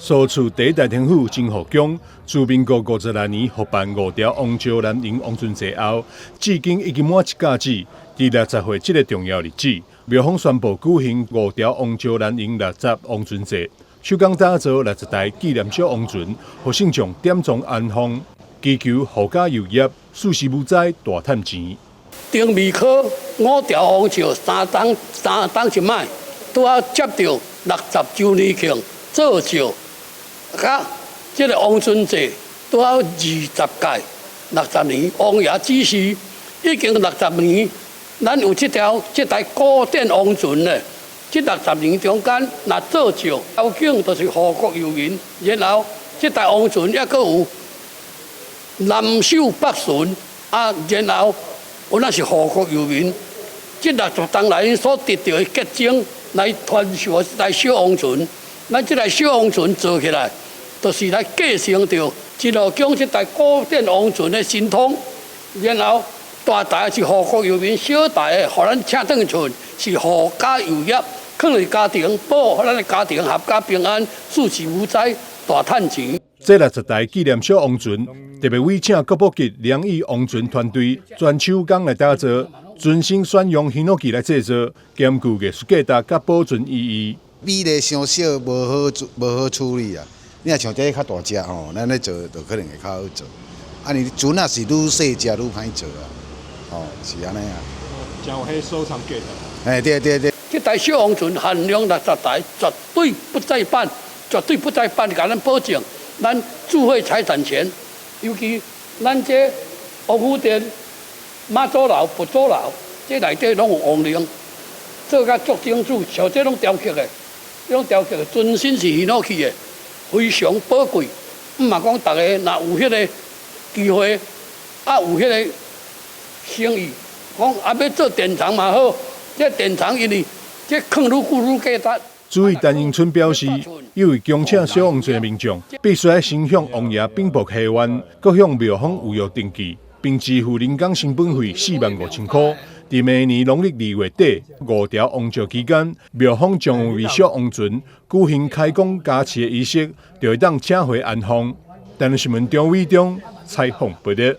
蘇厝第一代天府真護宮，自民國56年復辦五條王詔南迎王船祭後，至今已經滿一甲子。佇60歲這个重要日子，廟方宣布舉行五條王詔南迎六十王船祭，手工打造60台紀念小王船，予信眾點裝安放，祈求護駕佑業，四時無災，大趁錢。丁未科五條王詔三冬三冬一擺，拄仔接著六十週年慶做醮，佮這个王船祭拄仔20屆六十年，王爺指示已經六十年，咱有這條這台古典王船咧，這六十年中間若做醮，條件就是護國佑民，然後這台王船抑閣有南秀北巡啊，然後有那是護國佑民，這六十冬來所得著的結晶來傳授這台小王船，咱這台小王船做起來，就是來繼承著真護宮這台古典王船的神通，然後大台是護國佑民，小台的予咱請轉厝是護家佑業，囥佇家庭保咱的家庭合家平安，四時無災，大趁錢。這六十台紀念小王船，特別委請國寶級良義王船團隊全手工來打造，全新選用ヒノキ來製作，兼具藝術價值佮保存意義。比例傷小，無好處無好處理啊！你若像這較大隻吼，咱咧做就可能會較好做。啊，你船仔是愈細隻愈歹做啊，吼，是按呢啊。真有彼收藏價值。嘿，對對對。這台小王船限量六十台，絕對不再版，絕對不再版，共咱保證，咱智慧財產權，尤其咱這王府殿、媽祖樓、佛祖樓，這內底攏有王靈，做甲足精緻，像這攏雕刻的，攏雕刻的，全身是ヒノキ的，非常寶貴。毋嘛講，逐个若有彼个機會，啊有彼个生意，講啊欲做典藏嘛好，這典藏因為這囥愈久愈價值。主委陳英春表示，有意恭請小王船的民眾，必須愛先向王爺稟報契願，閣向廟方預約登記，並支付人工成本費45,000箍。佇明年農曆2月底五條王詔期間，廟方將為小王船舉行開光加持的儀式，就會當請回安放。台視新聞張偉中採訪報導。